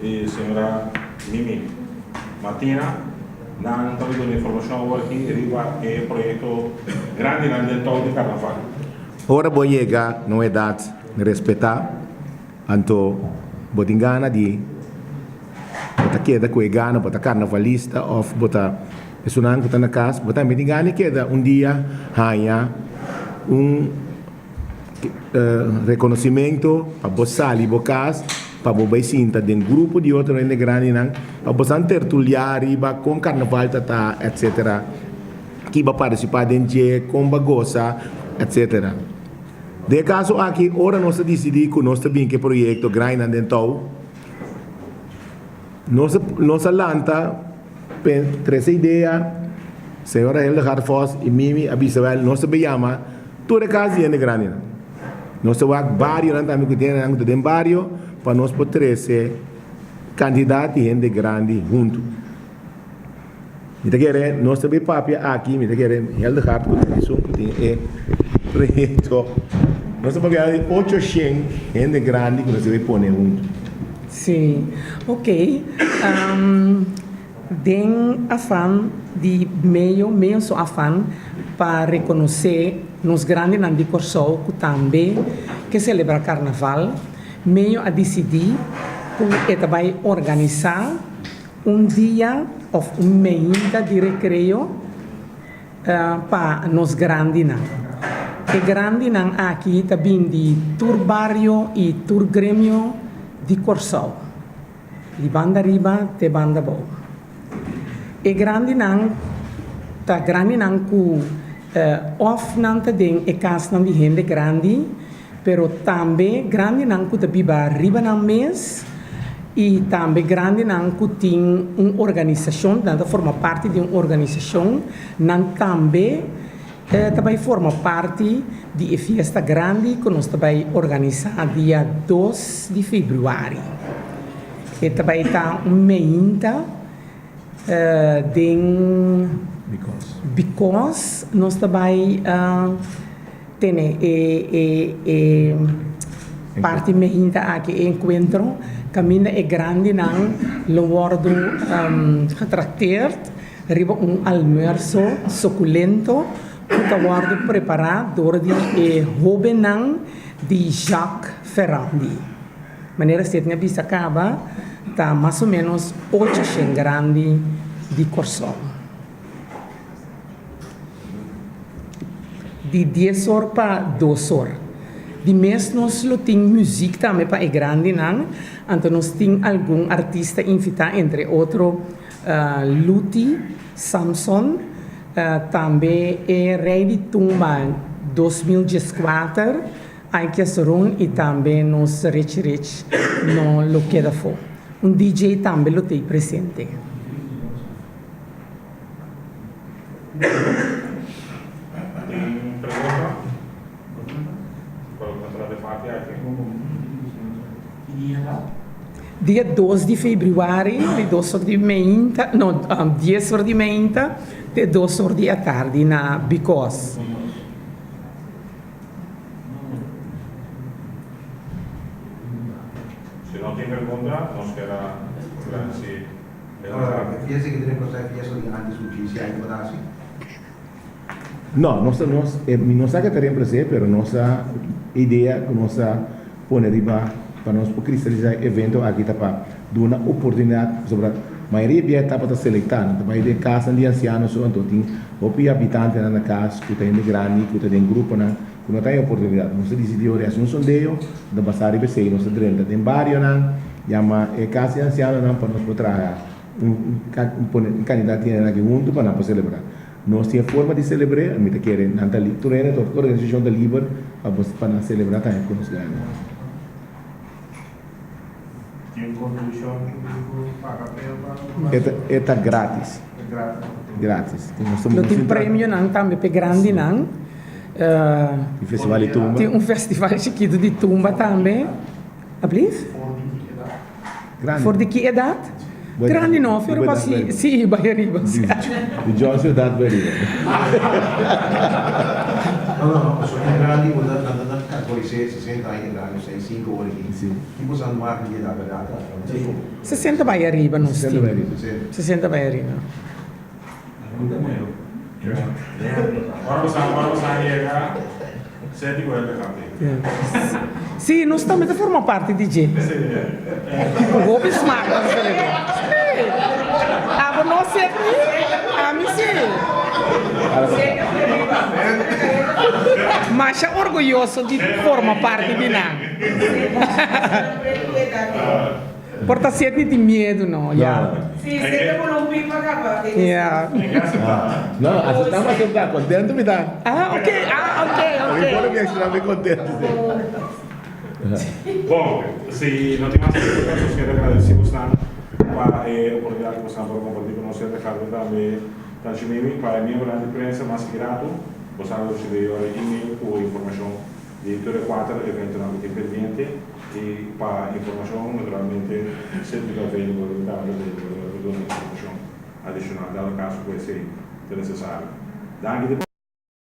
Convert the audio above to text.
I señora Mimi Martina, nan ta duna informashon awor aki riba e proyekto grandinan den tou di karnaval. Ora bo yega na un edat respetá, anto bo tin gana di bo ta keda ku e gana, bo ta karnavalista òf bo ta esunnan ku ta na kas, bo tambe tin gana di keda un dia haña un Reconocimento pa bo sali bo cas pa bo bay sinta den grupo di otro hende grandinan pa bosan tertulia riba con carnaval ta ta etc. Ki bo a participa den dje, con bo a goza etc. Den e caso aki ora nos a dicidi cu nos ta bin cu e proyecto Grandinan den Touw nos nos a lanta trece idea, señora Hildegard Vos y Mimi a bisa wel nos ta bay yama Tur e kas di hende grandinan. Nos ta wak barionan tambe ku tin hendenan ku ta den bario pa nos por trese kantidat di hende grandi huntu. Mi ta kere nos ta bay papia aki, mi ta kere Hildegard ku ta esun ku tin e proyekto. Nos ta papia di ocho shen hende grandi ku nos ta bay pone huntu. Sí, ok. Den afan di meio meio su afan pa rekonosé nos grandinan di Kòrsou ku tambe ke selebrá karnaval, meio a disidí ku e ta bai organisá un dia òf un meinta di rekreo pa nos grandinan. E grandinan aki ta bin di tur bario i tur gremio di Kòrsou. Di banda riba te banda bou. E grandinan ta grandinan ku òf nan ta den e kasnan di hende grandi, pero tambe grandinan ku ta biba riba nan mes i tambe grandinan ku tin un organisashon, nan ta forma parti di un organisashon, nan tambe ta bai forma parti di e fiesta grandi ku nos ta bai organisá dia dos di febrüari. E ta bai ta un meinta den Bikos. Nos ta bai tene e parti meinta aki, e enkuentro, kaminda e grandinan lo wòrdu getrakteerd. Riba un almuerso sukulento ku ta wòrdu prepará dor di e hóbennan di Jacques Ferrandi. Manera Sidney a bisa kaba, ta mas o ménos ocho shen grandi di Kòrsou. Di dies or pa dos or. Di mes nos lo tin muzik tambe pa e grandinan, anto nos tin algun artista invitá, entre otro Luti Samson, tambe e Rei di Tumba 2014, Aikia Sorun y tambe nos Rich Rich no lo keda afo. Un DJ tambe lo t'ey presente. Tin pregunta? Dia dos di febrüari di dos or di meinta, no, dies or di meinta te dos or di atardi na Bikos. Si no tin pregunta, nos kier a gradisi. E fiesta ki ta reemplasa e fiesta di antes ku GCI tabata hasi? No, nos ta nos, mi no sa ke ta reemplaz'é, pero nos a idea ku nos a pone riba pa nos por kristalisá e evento aki ta pa duna oportunidat, pasobra mayoria bia e tabata selektá, nan ta bai den kasnan di ansiano so, anto tin hopi habitantenan na kas ku ta hende grandi ku ta den gruponan ku no ta haña oportunidat. Nos a disidí ora hasi un sondeo, ta basá riba esei, nos ta drenta den barionan, yama e kas di ansianonan pa nos por traha un pone un kandidat di hende aki huntu pa nan por selebrá. Nos tin e forma di selebr'é, mi ta kere nan ta tur hende, tur organisashon ta liber pa bo pa nan selebrá tambe ku nos grandi. Tin kontribushon ku paga p'e pa E ta e ta gratis. E gratis. Gratis. Nos ta Lo tin premionan tambe p'e grandinan. Tin festival di tumba. Tin un festival chikitu di tumba tambe. Ablief? For di ki edat? Grandi. For di ki edat? Grandi no, pero pa si si bai ariba. Di John su edat bai ariba. No, no, no, pasobra e grandi bo ta nan ta kategoris'é 60 aña grandi, osea e sinku ora aki. Si. Ki bo sa margen di edat bèrdat ta? 60 bai ariba nos 60 tin. bai ariba. 60 bai ariba. Ora bo sa, ora bo sa yega, seti ku el kante. Sí, nos tambe ta forma parti di dje. Ku hopi smak nos ta selebrá. Sí. Abo no set mi, ami sí. Masha orguyoso di forma parti di nan. Por ta set ni tin miedu no, ya. Si, set ta pone un pipa caba. Ya. No, aceptamos acepta, contento mi ta. Ah, ok, ah, ok, ok. Mi pone mi extra mi contento si. Bon, si no tin mas pregunta nos kier agradeci bosnan pa e oportunidad cu bosnan por comparti cu nos Santa Carmen tambe Tanchi Mimi. Pa e miembronan di prensa mas ki grato, bosnan lo ricibi ora email cu informacion di tur e cuater eventonan cu tin pendiente. I pa informashon naturalmente semper ta available i tambe ta available ora ku duna informashon adishonal dado kaso ku esei ta nesesario. Danki di.